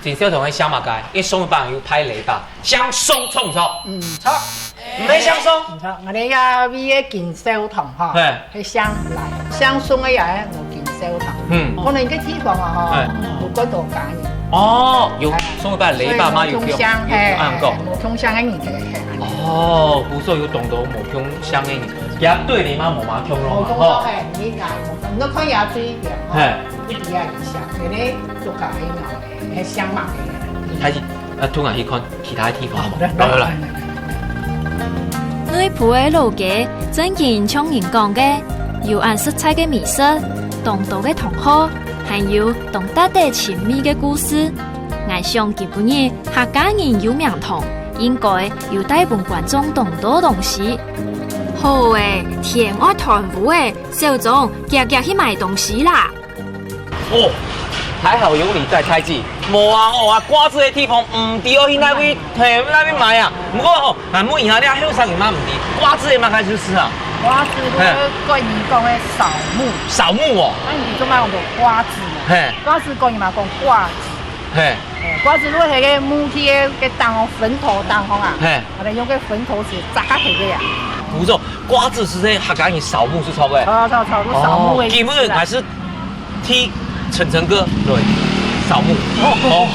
錦繡堂係姓麼个？因為上一擺有派禮拜，姓宋著毋著？嗯，著。毋係姓宋？毋著，𠊎兜這位个錦繡堂吼，嘿。係姓賴，姓宋个也係無錦繡堂。嗯。可能該地方啊吼，嘿。有幾多家人。哦，有，哎。上一擺禮拜嘛有，所以無共姓，有，有，嘿，有恁講。無共姓个人就係恁樣。哦，故所有當多無共姓个人，也對你嘛無嘛共咯嘛，吼。無共咯，嘿，你講，你看也對一點，吼。嘿。 一比較理想，因為做家己嘛，會想嘛。還是，啊，渡𠊎去看其他地方好無？好，來，來，來。內埔个老街，正經像人講个，有恁實在个美食，當多个同好，還有當值得尋味个故事。𠊎想今晡日客家人有名堂，應該有帶分觀眾當多東西。好欸，天愛斷烏欸，小鍾，遽遽去買東西啦！ 哦，還好有你在，太子。無啊，哦啊，瓜子个地方毋知愛去哪位，嘿，哪位買啊？毋過吼，𠊎問一下，你後生人嘛毋知，瓜子个麼个意思啊？瓜子，嘿。如果國語講个掃墓。掃墓哦。該你做麼个講瓜子呢？嘿。瓜子國語嘛講瓜子。嘿。嘿，瓜子如果係个墓地个，个頂哦，墳頭頂方啊，嘿。可能用个墳頭是扎下去个呀。不錯，瓜子係在客家人掃墓係著个。著，著，著，就掃墓个意思啊。哦，今日還是 替晨晨哥來掃墓。哦。哦。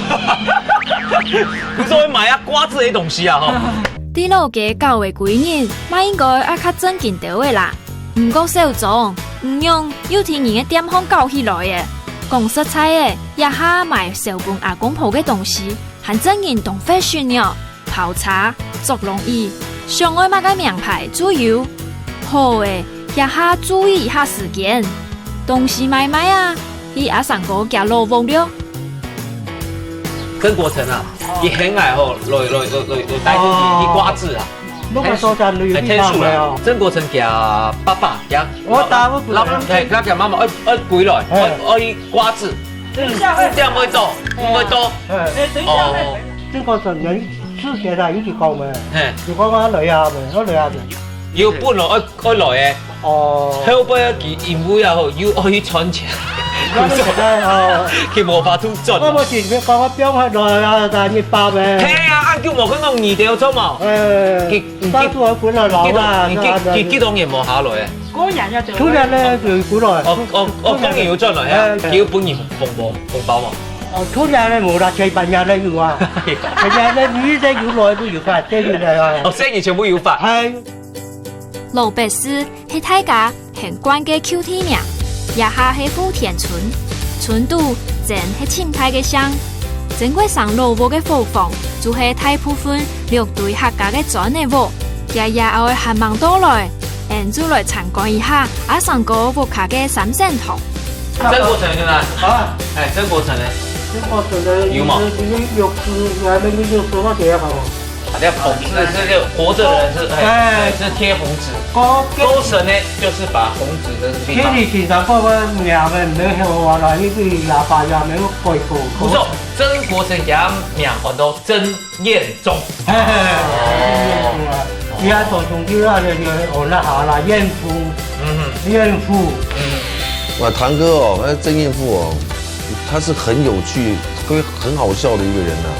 毋係買啊瓜子个東西啊，吼。在老街搞个歸人，嘛應該愛較正經兜仔啦。毋過小鍾，你仰又在人个店項搞起來欸？講實在欸，這下買燒分阿公婆个東西，還正經當fashion呢。 泡茶、捉龍椅，想愛麼个名牌就有。好欸，這下注意一下時間，東西買買啊，去阿三哥厥老屋了。曾國城啊，佢喊𠊎吼，來來來來來帶佢去，去瓜子啊。該个所在你有去看無哦？曾國城厥爸爸厥我打不過來。老，嘿，厥厥媽媽愛愛歸來，嘿。愛愛去瓜子。等一下，五點會到，五點會到。嘿。哎，等一下，哦。嘿。 這个是人之前啊，有一講咩？嘿。有講啊，來啊，咩，我來啊，咩。有本來愛愛來个，哦。後背佢因為啊吼，又愛去賺錢，哦。佢無法度賺。我無錢，你講我放下來啊，但你包咩？嘿啊，恁久無看到你兜做嘛？哎，佢佢當初我本來老啊，佢佢佢佢當然無下來个。 突然呢，就過來。哦哦哦，當然有轉來啊，哎，佢有分你紅包紅包嘛。哦，突然呢，無啦，前半日呢有啊，前半日呢，你這有來都有看，這有來啊。哦，生意全部有發。哎。老北市係大家很慣个舊地名，這下係富田村，村肚真係清大个姓。曾國城老屋个伙房，就係大部分六堆客家个磚仔屋，這下愛還吂到來。 𫣆就來參觀一下阿三哥屋下个三聖堂。曾國城在哪？啊？哎，曾國城呢？曾國城呢？有嗎？你們有吃，你們有吃，我等一下看哦。啊，那孔子是這個活著的人是，哎，哎，哎，是貼紅紙。高，高神呢，就是把紅紙的地方。這裡經常看到名的，沒有啊，那一個啞巴也沒有改過。不錯，曾國城佢名安到曾 彥宗。嘿嘿嘿，彥宗啊，佢還做總督啊，就就學那下啦，彥夫，嗯哼。彥夫。嗯。哇，堂哥哦，那曾彥夫哦，他是很有趣、很好笑的一個人啊。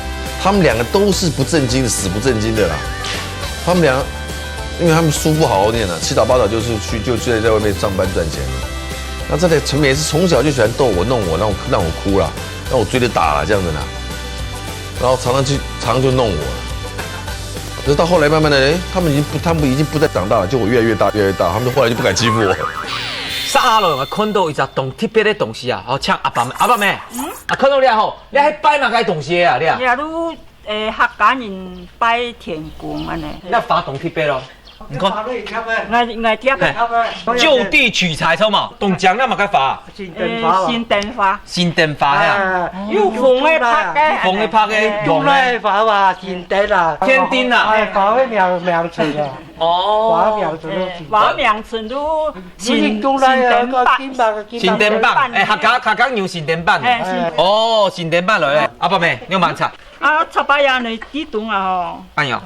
他們兩個都是不正經的，死不正經的啦。他們倆，因為他們書不好好念啊，七早八早就是去，就就在外面上班賺錢。那這個陳美是從小就喜歡逗我、弄我，讓我讓我哭啦，讓我追著打啦，這樣子啦。 然後常常去，常常就弄我。可是到後來慢慢的，哎，他們已經不，他們已經不再長大了，就我越來越大，越來越大，他們後來就不敢欺負我。續下來，𠊎看到一隻當特別个東西啊，好，請阿爸姆，阿爸姆，嗯？啊，看到這吼，這係拜麼个東西啊？這？這都，誒，客家人拜天公恁呢。該花當特別咯。 你看。𠊎，𠊎貼个。嘿，就地取材，知道嗎？當靚个麼个花？新燈花啊。誒，新燈花。新燈花呀。哎，有紅个、白个。紅个、白个，用來花啊，新燈啊。天燈啊。哎，花个名，名稱啊。哦。花名稱都新。誒，花名稱都新，新燈板。新燈板，誒，客家，客家有新燈板。誒，新。哦，新燈板來了。阿伯姆，你有蠻慘。 啊，插把呀，你地動啊吼。哎呀，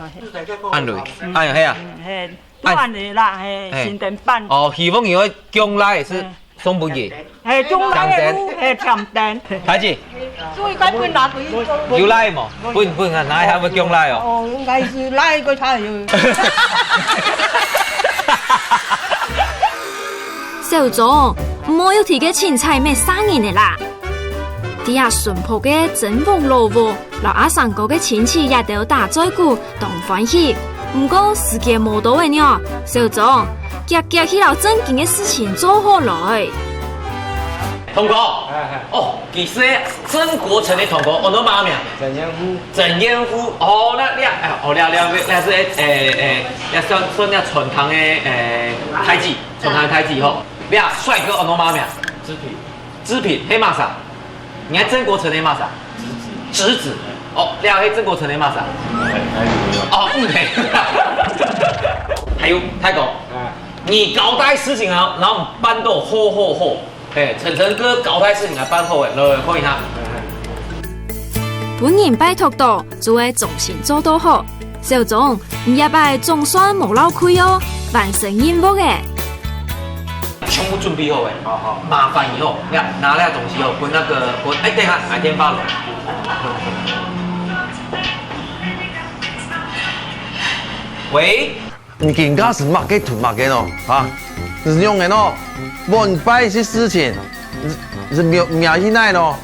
恁累，哎呀，係啊。嗯，係，都恁累啦，係，哎。新燈板。哦，希望佢會降落，係送分佢。係，降落个路，係，添燈。大姐。所以該分拿回去。有落無？分，分啊，哪會降落哦？哦，應該係落个差有。小鍾，毋好又提个青菜乜生人个啦。 在阿孫婆个曾屋老屋，摎阿三哥个親戚這兜打嘴鼓，當歡喜。毋過時間無多了呢，小鍾，遽遽去摎正經个事情做好來。通哥，哎，哎。哦，其實曾國城个通哥，安到麼个名？曾彥夫。曾彥夫，哦，該，該，哎，哦，該，該，該係，哎，哎，該算，算該傳統个，哎，代誌，傳統个代誌吼。你啊，帥哥安到麼个名？志平。志平，係麼儕？你係曾國城个麼儕？侄子。侄子。哦，你係曾國城个麼儕？還，還有沒有？哦，嗯，係。還有，大哥，哎。你交代事情啊，然後辦到好好好。 嘿，晨晨哥交代事情來辦好誒，來，來，看一下。分人拜託到，就會忠心做到好。小鍾，你這擺總算無漏氣哦，完成任務誒。全部準備好誒。好，好。麻煩你哦，你看，拿那東西哦，分那個，分，哎，等一下，拿電話來。喂？ 你今下係麼个吞麼个咯？啊，係仰仔咯？問拜一些事情，係，係命，命去哪咯？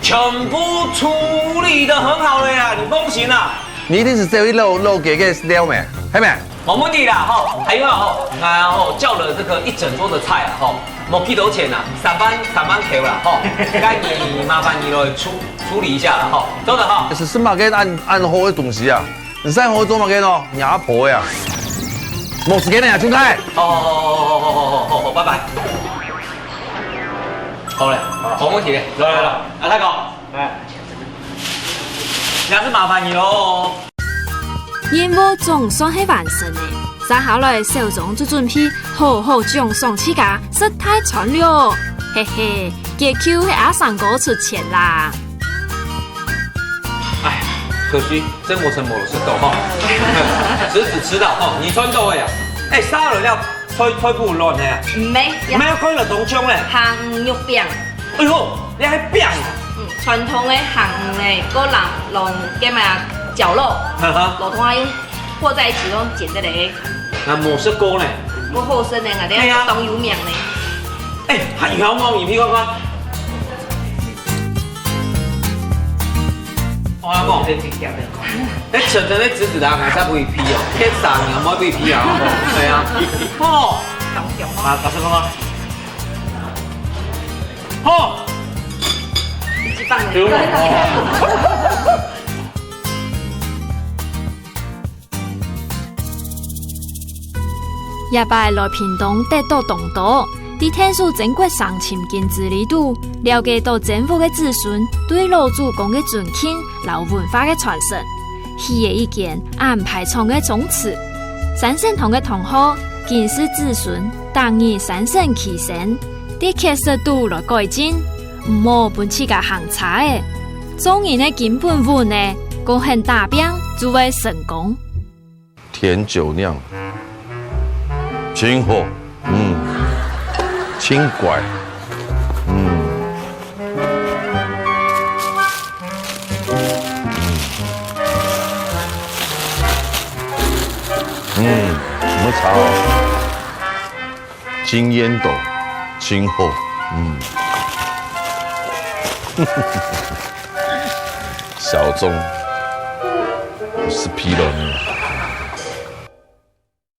全部處理得很好了呀，你放心啦。你一定係走去老，老街个料咩？係咩？無問題啦，吼，還有啊，吼，啊，吼，叫了這個一整桌的菜啊，吼，無幾多錢啦，三萬，三萬塊啦，吼，該你麻煩你來處，處理一下啦，吼，做得吼。係，係麼个恁，恁好个東西啊？ 你使好做麼个咯？若阿婆呀！無時間了，兄弟。好，好，好，拜拜。好了，無問題了，來，來，來，啊，大哥，哎。也係麻煩你咯。任務總算係完成了，接下來小鍾就準備好好獎賞自家食大餐了。嘿嘿，結局係阿三哥出錢啦。 哎，可惜曾國城無食到吼。侄子吃到吼，你賺到个呀。哎，沙拉料菜，菜脯卵个呀。毋係，毋係，看了當香咧。鹹魚肉餅。哎喲，你還餅啊？嗯，傳統个鹹魚呢，過淋，淋个嘛絞肉，哈哈。摎湯啊用和在一起，用煎个咧。那無食過呢？無好食呢，𠊎對啊。這當有名呢。哎，還有哦，你鼻看看。 我講，你晨晨个侄子啊，還係會皮哦，天生你莫會皮啊，對啊，哦，啊，大聲講啊，哦，一棒的。這擺來屏東得到當多，在𢯭手曾國城尋根之旅肚，了解到曾屋个子孫對老祖公个尊敬摎文化个傳承，起了一間恁排場个宗祠。三聖堂个堂號，今世子孫逐日三牲祈生，在缺失肚來改進，毋好分自家行差仔。做人个根本穩呢，過肯打拚就會成功。 甜酒釀，真好，嗯，真怪，嗯，嗯，嗯，無差哦。 真緣投，真好，嗯。小鍾，係皮卵呢。